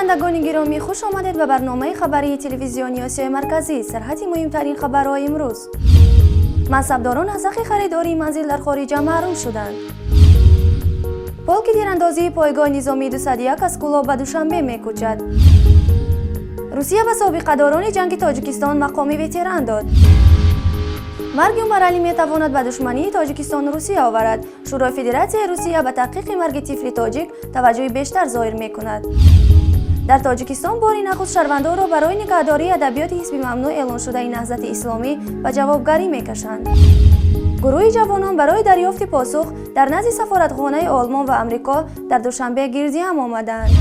Бинандагони гиромӣ, хуш омадед ба барномаи хабарии телевизиони Осиёи Марказӣ. Сархати муҳимтарин хабарҳои имрӯз: мансабдорон аз ҳаққи харидории манзил дар хориҷа маҳрум шуданд. Полки тирандозии пойгоҳи низомии 201 аз Кӯлоб ба Душанбе мекӯчад. Русия ба собиқадорони ҷанги Тоҷикистон мақоми ветеран дод. Марги Умаралӣ метавонад ба душмании Тоҷикистону Русия оварад. Шӯрои Федератсияи Русия ба таҳқиқи марги тифли тоҷик таваҷҷӯҳи бештар зоҳир мекунад. Дар Тоҷикистон бори нахуст шаҳрвандонро барои нигаҳдории адабиёти ҳизби мамнӯъ эълоншудаи Наҳзати Исломӣ ба ҷавобгарӣ мекашанд. Гурӯҳи ҷавонон барои дарёфти посух дар назди сафоратхонаи Олмон ва Амрико дар Душанбе гирдиҳам омаданд.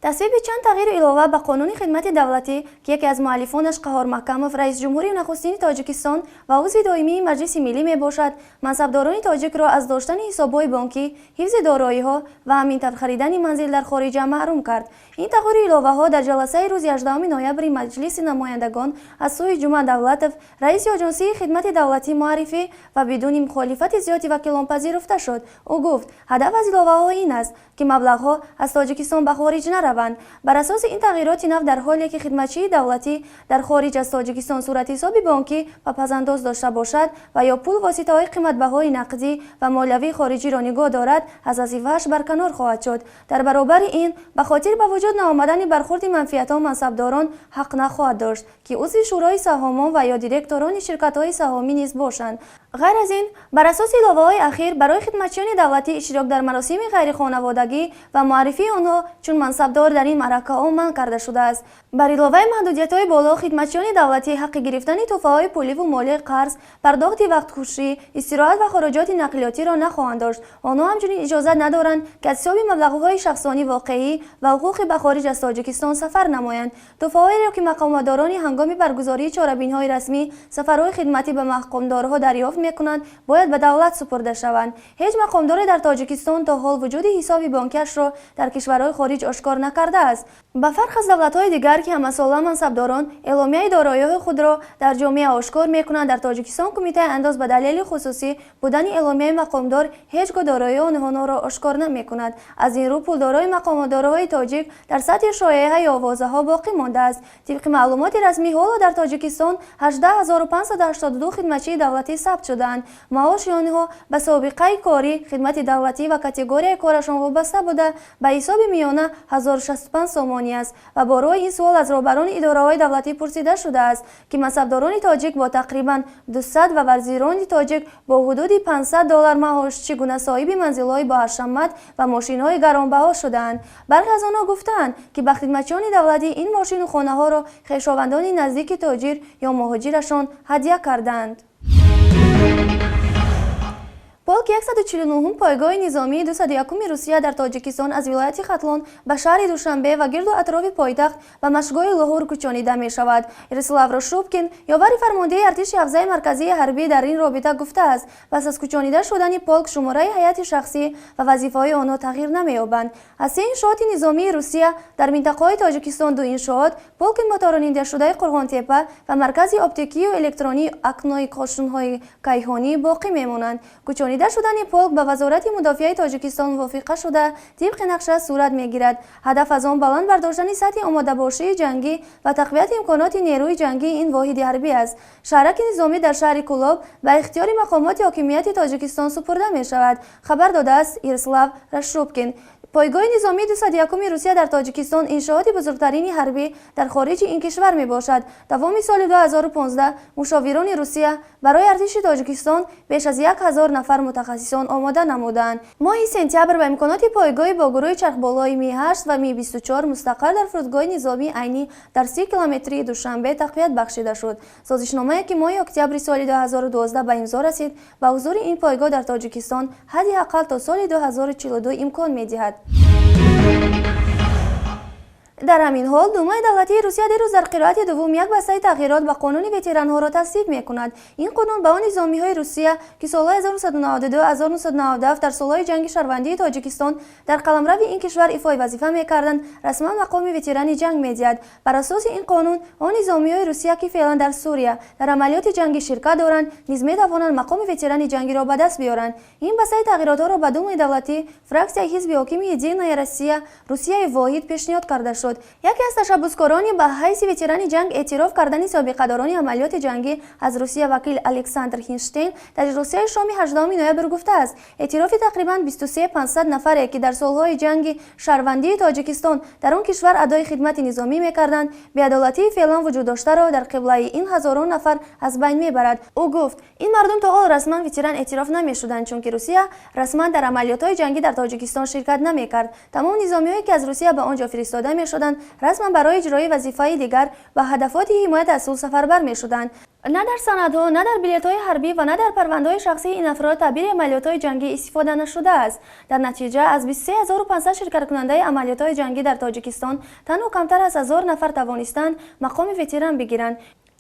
Тасвиби чанд тағйиру илова ба Қонуни хидмати давлатӣ, ки яке аз муаллифонаш Қаҳор Маҳкамов, раисҷумҳури нахустини Тоҷикистон ва узви доимии Маҷлиси Миллӣ мебошад, мансабдорони тоҷикро аз доштани ҳисобҳои бонкӣ, ҳифзи дороиҳо ва ҳаминтавр харидани манзил дар хориҷа маҳрум кард. Ин тағйиру иловаҳо дар ҷаласаи рӯзи 18 ноябри Маҷлиси намояндагон аз сӯи Ҷума Давлатов, раиси Оҷонсии хидмати давлатӣ, муаррифӣ ва бидуни мухолифати зиёди вакилон пазируфта шуд. Ӯ гуфт, ҳадаф аз иловаҳо ин аст, ки маблағҳо аз Тоҷикистон ба хориҷ нараванд. Бар асоси ин тағйироти нав, дар ҳоле ки хидматчии давлатӣ дар хориҷ аз Тоҷикистон суратҳисоби бонкӣ ва пасандоз дошта бошад ва ё пул, воситаҳои қиматбаҳои нақдӣ ва молиявии хориҷиро нигоҳ дорад, аз вазифааш барканор хоҳад шуд. Дар баробари ин, ба хотир ба вуҷуд наомадани бархурди манфиатҳо, мансабдорон ҳақ нахоҳад дошт, ки узви шӯрои саҳомон ва ё директорони ширкатҳои саҳомӣ низ бошанд. Ғайр аз ин, бар асоси иловаҳои ахир, барои хидматчиёни давлатӣ иштирок дар маросими ғайрихонаводагӣ ва муаррифии онҳо чун мансабдор дар ин маъракаҳо манъ карда шудааст. Бар иловаи маҳдудиятҳои боло, хидматчиёни давлатӣ ҳаққи гирифтани тӯҳфаҳои пуливу молии, қарз, пардохти вақткушӣ, истироҳат ва хароҷоти нақлиётиро нахоҳанд дошт. Онҳо ҳамчунин иҷозат надоранд, ки аз ҳисоби маблағҳои шахсонӣ воқеӣ ва ҳуқуқӣ ба хориҷ аз Тоҷикистон сафар намоянд. Тӯҳфаҳоеро, ки мақомдорони ҳангоми баргузории чорабиниҳои расмӣ, сафарҳои хидматӣ ба мақомдорҳо дарёфт мекунанд, бояд ба давлат супурда шаванд. Ҳеҷ мақомдоре дар Тоҷикистон то ҳол вуҷуди ҳисоби бонкиашро дар кишварҳои хориҷ ошкор накардааст. Ба фарқ аз давлатҳои дигар, ки ҳамасола мансабдорон эъломияи дороиҳои худро дар ҷомеа ошкор мекунанд, дар Тоҷикистон Кумитаи андоз ба далели хусусӣ будани эъломияи мақомдор ҳеҷ гоҳ дороии онҳоро ошкор намекунад. Аз ин рӯ, пулдорои мақомдорҳои тоҷик дар сатҳи шоеа ё овозаҳо боқӣ мондааст. Тибқи маълумоти расмӣ, ҳоло дар Тоҷикистон 18 582 хидматчии давлатӣ сабт шудаанд. Маоши онҳо ба собиқаи корӣ, хидмати давлатӣ ва категорияи корашон вобаста буда, ба ҳисоби миёна 1065 сомонӣ аст. Ва бо роҳи ин суол аз роҳбарони идораҳои давлатӣ пурсида шудааст, ки мансабдорони тоҷик бо тақрибан 200 ва вазирони тоҷик бо ҳудуди 500 доллар маош чӣ гуна соҳиби манзилҳои боҳашамат ва мошинҳои гаронбаҳо шудаанд. Бархе аз онҳо гуфтаанд, ки ба хидматчиёни давлатӣ ин мошину хонаҳоро хешовандони наздики тоҷир ё муҳоҷирашон ҳадя кардаанд. Полки 149 пойгоҳи низомии 201 Русия дар Тоҷикистон аз вилояти Хатлон ба шаҳри Душанбе ва гирду атрофи пойтахт ба машқгоҳи Лоҳур кӯчонида мешавад. Ярослав Рашупкин, ёвари фармондеҳи артиши ҳавзаи марказии ҳарбӣ, дар ин робита гуфтааст, пас аз кӯчонида шудани полк шумораи ҳайати шахсӣ ва вазифаҳои онҳо тағйир намеёбанд. Аз се иншооти низомии Русия дар минтақаҳои Тоҷикистон ду иншоот, полки моторонидашудаи Қурғонтепа ва маркази оптикию электронии окнои қошунҳои кайҳонӣ, боқӣ мемонанд. Кӯчонида шудани полк ба Вазорати мудофиаи Тоҷикистон мувофиқа шуда, тибқи нақша сурат мегирад. Ҳадаф аз он баланд бардоштани сатҳи омодабошии ҷангӣ ва тақвияти имконоти нерӯи ҷангии ин воҳиди ҳарбӣ аст. Шаҳраки низомӣ дар шаҳри Кӯлоб ба ихтиёри мақомоти ҳокимияти Тоҷикистон супурда мешавад, хабар додааст Ярослав Рашупкин. Пойгоҳи низомии 201 Русия дар Тоҷикистон иншооти бузургтарини ҳарбӣ дар хориҷи ин кишвар мебошад. Давоми соли 2015 мушовирони Русия барои артиши Тоҷикистон беш аз 1000 нафар мутахассисон омода намуданд. Моҳи сентябр ба имконоти пойгоҳи бо гурӯҳи чархболҳои Ми-8 ва Ми-24 мустақар дар фурудгоҳи низомии Айнӣ дар 30 километрии Душанбе тақвият бахшида шуд. Созишномае, ки моҳи октябри соли 2012 ба имзо расид, ба ҳузури ин пойгоҳ дар Тоҷикистон ҳадди ақал то соли 2042 имкон медиҳад. Дар ҳамин ҳол Думаи давлатии Русия дирӯз дар қироати дуввум як бастаи тағйирот ба қонуни ветеранҳоро тасдиқ мекунад. Ин қонун ба он низомиҳои Русия, ки солҳои 1992-1997 дар солҳои ҷанги шаҳрвандии Тоҷикистон дар қаламрави ин кишвар ифои вазифа мекарданд, расман мақоми ветерани ҷанг медиҳад. Бар асоси ин қонун, он низомиҳои Русия, ки феълан дар Сурия дар амалиёти ҷангӣ ширкат доранд, низ метавонанд мақоми ветерани ҷангиро ба даст биёранд. Ин бастаи тағйиротҳоро ба Думаи давлатӣ фраксияи ҳизби ҳокими Единая Россия, Русияи воҳид, пешниҳод карда шуд. Яке аз ташаббускорони ба ҳайси ветерани ҷанг эътироф кардани собиқадорони амалиёти ҷангӣ аз Русия, вакил Александр Хинштейн, дар ҷлосаи шоми 18 ноябр гуфтааст, эътирофи тақрибан 23 500 нафаре, ки дар солҳои ҷанги шаҳрвандии Тоҷикистон дар он кишвар адои хидмати низомӣ мекарданд, беадолатии феълан вуҷуд доштаро дар қиблаи ин ҳазорон нафар аз байн мебарад. Ӯ гуфт, ин мардум то ҳол расман ветеран эътироф намешуданд, чунки Русия расман дар амалиётҳои ҷангӣ дар Тоҷикистон ширкат намекард. Тамом низомиҳое, ки аз Русия ба он ҷо фиристода мешуданд, расман барои иҷрои вазифаи дигар ба ҳадафоти ҳимоят аз сулҳ сафарбар мешуданд. На дар санадҳо, на дар билетҳои ҳарбӣ ва на дар парвандаҳои шахсии ин афрод таъбири амалиётҳои ҷангӣ истифода нашудааст. Дар натиҷа, аз 23 500 ширкаткунандаи амалиётҳои ҷангӣ дар Тоҷикистон танҳо камтар аз 1000 нафар тавонистанд мақоми ветеран бигиранд.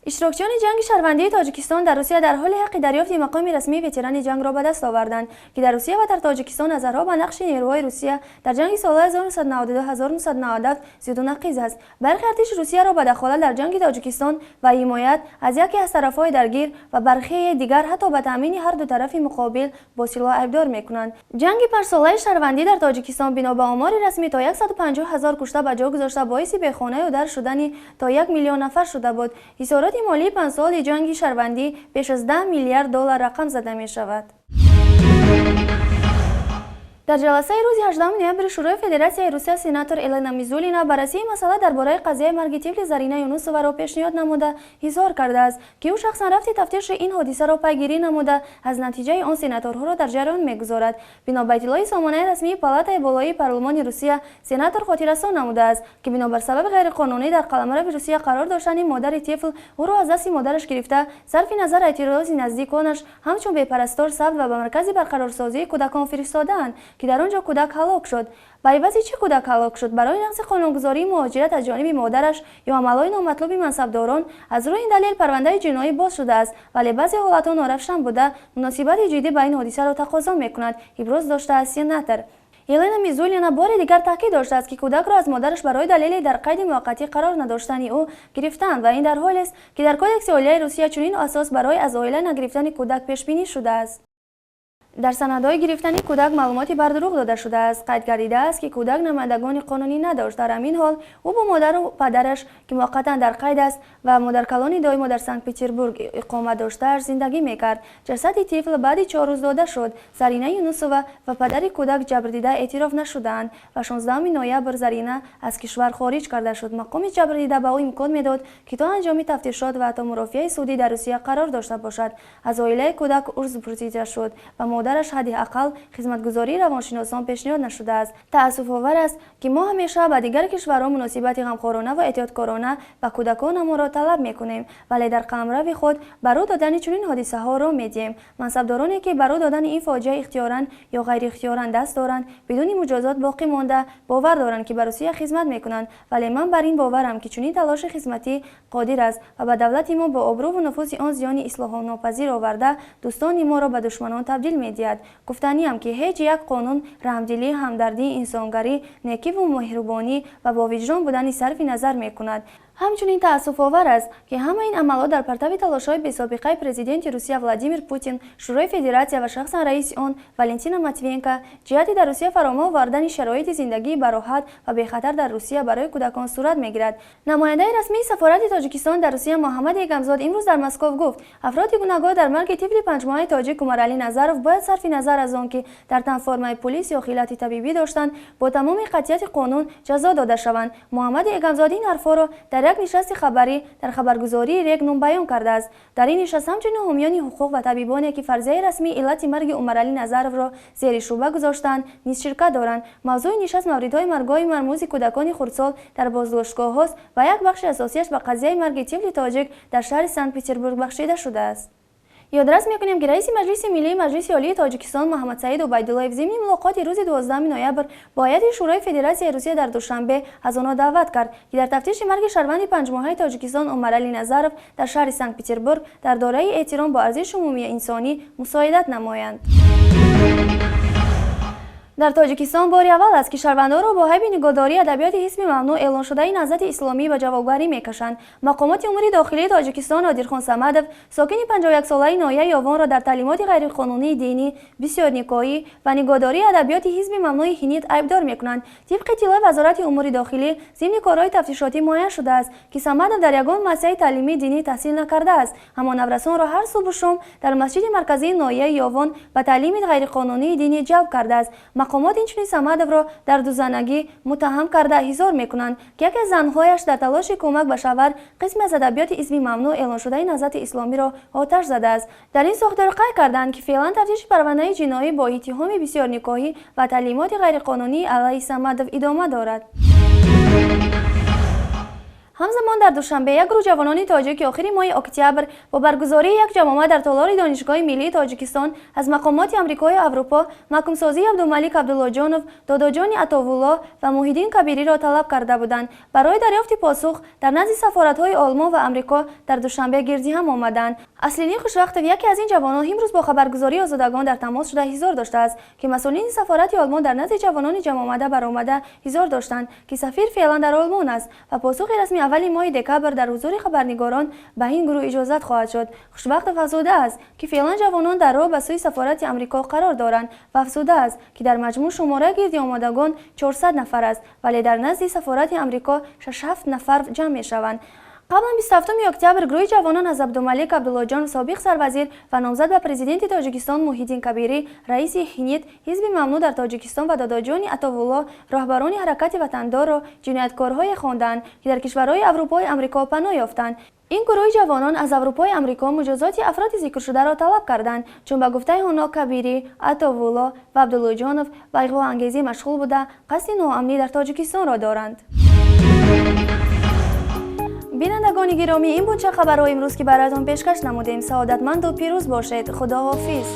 Иштирокчиёни ҷанги шаҳрвандии Тоҷикистон дар Русия дар ҳоли ҳаққи дарёфти мақоми расмии ветерани ҷангро ба даст оварданд, ки дар Русия ва дар Тоҷикистон назарҳо ба нақши нерӯҳои Русия дар ҷанги солҳои 1992-1997 зиёду нақиз аст. Бархе артиши Русияро ба дахолат дар ҷанги Тоҷикистон ва ҳимоят аз яке аз тарафҳои даргир ва бархеи дигар ҳатто ба таъмини ҳар ду тарафи муқобил бо силоҳ айбдор мекунанд. Ҷанги панҷсолаи шаҳрвандӣ дар Тоҷикистон, бино ба омори расмӣ, то 150 ҳазор кушта ба ҷо гузошта, боиси бехонаю дар шудани то 1 миллион нафар шуда буд. Хисороти молии панҷсоли ҷанги шаҳрвандӣ беш аз 10 миллиард доллар рақам зада мешавад. Дар ҷаласаи рӯзи 18 ноябри Шӯрои Федератсияи Русия сенатор Елена Мизулина баррасии масъала дар бораи қазияи марги тифли Зарина Юнусоваро пешниҳод намуда, изҳор кардааст, ки ӯ шахсан рафти тафтиши ин ҳодисаро пайгирӣ намуда, аз натиҷаи он сенаторҳоро дар ҷараён мегузорад. Бино ба иттилои сомонаи расмии палатаи болоии парлумони Русия, сенатор хотиррасон намудааст, ки бинобар сабаби ғайриқонунӣ дар қаламрави Русия қарор доштани модари тифл, ӯро аз дасти модараш гирифта, сарфи назар эътирози наздиконаш, ҳамчун бепарастор сабт ва ба маркази барқарорсозии кӯдакон фиристодаанд, ки дар он ҷо кӯдак ҳалок шуд. Ба ивази чӣ кӯдак ҳалок шуд? Барои нақзи қонунгузории муҳоҷират аз ҷониби модараш ё амалҳои номатлуби мансабдорон? Аз рӯи ин далел парвандаи ҷиноӣ боз шудааст, вале баъзе ҳолатҳо норавшан буда, муносибати ҷиддӣ ба ин ҳодисаро тақозо мекунад, иброз доштааст сенатор. Елена Мизулина бори дигар таъкид доштааст, ки кӯдакро аз модараш барои далели дар қайди муваққатӣ қарор надоштани ӯ гирифтаанд ва ин дар ҳолест, ки дар Кодекси оилаи Русия чунин асос барои аз оила нагирифтани кӯдак пешбинӣ шудааст. Дар санадҳои гирифтани кӯдак маълумоти бардурӯғ дода шудааст. Қайд гардидааст, ки кӯдак намояндагони қонунӣ надошт. Дар ҳамин ҳол ӯ бо модару падараш, ки муваққатан дар қайд аст, ва модаркалони доимо дар Санкт Петербург иқомат доштааш зиндагӣ мекард. Ҷасади тифл баъди 4 рӯз дода шуд. Зарина Юнусова ва падари кӯдак ҷабрдида эътироф нашудаанд ва 16 ноябр Зарина аз кишвар хориҷ карда шуд. Мақоми ҷабрдида ба ӯ имкон медод, ки то анҷоми тафтишот ва ҳатто мурофиаи судӣ дар Русия қарор дошта бошад. Аз оилаи кӯдак узр пурсида шуд ва модараш ҳадди ақал хизматгузории равоншиносон пешниҳод нашудааст. Таассуфовар аст, ки мо ҳамеша ба дигар кишварҳо муносибати ғамхорона ва эҳтиёткорона ба кӯдаконамонро талаб мекунем, вале дар қаламрави худ ба рӯ додани чунин ҳодисаҳо роҳ медиҳем. Мансабдороне, ки ба рӯ додани ин фоҷиа ихтиёран ё ғайриихтиёран даст доранд, бидуни муҷозот боқӣ монда, бовар доранд, ки ба Русия хизмат мекунанд. Вале ман бар ин боварам, ки чунин талоши хизматӣ қодир аст ва ба давлати мо бо обрӯву нуфузи он зиёни ислоҳнопазир оварда, дӯстони моро ба душманон табдил медиҳад. Гуфтаниам, ки ҳеҷ як қонун раҳмдилӣ, ҳамдардӣ, инсонгарӣ, некиву меҳрубонӣ ва бовиҷдон будани сарфи назар мекунад. Ҳамчунин таассуфовар аст, ки ҳама ин амалҳо дар партави талошҳои бесобиқаи президенти Русия Владимир Путин, Шӯрои Федератсия ва шахсан раиси он Валентина Матвиенко ҷиҳати дар Русия фароҳам овардани шароити зиндагии бароҳат ва бехатар дар Русия барои кӯдакон сурат мегирад. Намояндаи расмии сафорати Тоҷикистон дар Русия Муҳаммад Эгамзод имрӯз дар Москов гуфт, афроди гунаҳгор дар марги тифли панҷмоҳаи тоҷик Умаралӣ Назаров бояд, сарфи назар аз он ки дар тан формаи пулис ё хилати табибӣ доштанд, бо тамоми қатъияти қонун ҷазо дода шаванд. Муҳаммади Эгамзод ин ҳарфҳоро дар як нишасти хабарӣ дар хабаргузории Регнум баён кардааст. Дар ин нишаст ҳамчунин ҳомиёни ҳуқуқ ва табибоне, ки фарзияи расмии иллати марги Умаралӣ Назаровро зери шубҳа гузоштаанд, низ ширкат доранд. Мавзӯи нишаст мавридҳои маргҳои мармузи кӯдакони хурдсол дар боздоштгоҳҳост ва як бахши асосиаш ба қазияи марги тифли тоҷик дар шаҳри Санкт Петербург бахшида шудааст. Ёдрас мекунем, ки раиси Маҷлиси Миллии Маҷлиси Олии Тоҷикистон Муҳаммадсаид Убайдуллоев зимни мулоқоти рӯзи 12 ноябр бо ҳайати Шӯрои Федератсияи Русия дар Душанбе аз онҳо даъват кард, ки дар тафтиши марги шаҳрванди панҷмоҳаи Тоҷикистон Умаралӣ Назаров дар шаҳри Санкт-Петербург дар доираи эҳтиром бо арзиши умумии инсонӣ мусоидат намоянд. Дар Тоҷикистон бори аввал аст, ки шаҳрвандонро бо айби нигоҳдории адабиёти ҳизби мамнӯъ эълоншудаи Наҳзати Исломӣ ба ҷавобгарӣ мекашанд. Мақомоти умури дохилии Тоҷикистон Нодирхон Самадов, сокини 51-солаи ноҳияи Ёвонро дар таълимоти ғайриқонунии динӣ, бисёрникоҳӣ ва нигоҳдории адабиёти ҳизби мамнӯи ХИНИТ айбдор мекунанд. Тибқи иттилои Вазорати умури дохилӣ, зимни корҳои тафтишотӣ муайян шудааст, ки Самадов дар ягон муассисаи таълимии динӣ таҳсил накардааст, аммо наврасонро ҳар субҳу шом дар масҷиди марказии ноҳияи Ёвон ба таълими ғайриқонунии динӣ ҷалб кардааст. Мақомот инчунин Самадовро дар дузанагӣ муттаҳам карда, изҳор мекунанд, ки яке аз занҳояш дар талоши кӯмак ба шавҳар қисме аз адабиёти ҳизби мамнӯъ эълоншудаи Наҳзати Исломиро оташ задааст. Дар ин сохтор қайд карданд, ки феълан тафтиши парвандаи ҷиноӣ бо иттиҳоми бисёрникоҳӣ ва таълимоти ғайриқонунӣ алайҳи Самадов идома дорад. Ҳамзамон, дар Душанбе як гурӯҳ ҷавонони тоҷик, ки охири моҳи октябр бо баргузории як ҷамъомад дар толори Донишгоҳи Миллии Тоҷикистон аз мақомоти Амрикою Аврупо маҳкумсозии Абдумалик Абдуллоҷонов, Додоҷони Атовулло ва Муҳиддин Кабириро талаб карда буданд, барои дарёфти посух дар назди сафоратҳои Олмон ва Амрико дар Душанбе гирдиҳам омаданд. Аслиддин Хушвақтов, яке аз ин ҷавонон, имрӯз бо хабаргузории Озодагон дар тамос шуда, изҳор доштааст, ки масъулини сафорати Олмон дар назди ҷавонони ҷамъомада баромада изҳор доштанд, ки сафир феълан дар Олмон аст ва посухи расми аввали моҳи декабр дар ҳузури хабарнигорон ба ин гурӯҳ иҷозат хоҳад шуд. Хушбахтов афзудааст, ки феълан ҷавонон дар роҳ ба сӯи сафорати Амрико қарор доранд ва афзудааст, ки дар маҷмӯъ шумораи гирдиомадагон 400 нафар аст, вале дар назди сафорати Амрико 6-7 нафар ҷамъ мешаванд. Қаблан 27 октябр гурӯҳи ҷавонон аз Абдумалик Абдуллоҷонов, собиқ сарвазир ва номзад ба президенти Тоҷикистон, Муҳиддин Кабирӣ, раиси ХИНИТ, ҳизби мамнӯъ дар Тоҷикистон, ва Додоҷони Атовулло, роҳбарони ҳаракати ватандорро ҷинояткорҳое хонданд, ки дар кишварҳои Аврупои Амрико паноҳ ёфтанд. Ин гурӯҳи ҷавонон аз Аврупои Амрико муҷозоти афроди зикршударо талаб карданд, чун ба гуфтаи онҳо Кабирӣ, Атовулло ва Абдуллоҷонов ба иғвоангезӣ машғул буда, қасди ноамнӣ дар Тоҷикистонро доранд. Бинандагони гиромӣ, ин буд чанд хабарҳои имрӯз, ки бароятон пешкаш намудем. Саодатманду пирӯз бошед. Худоҳофиз.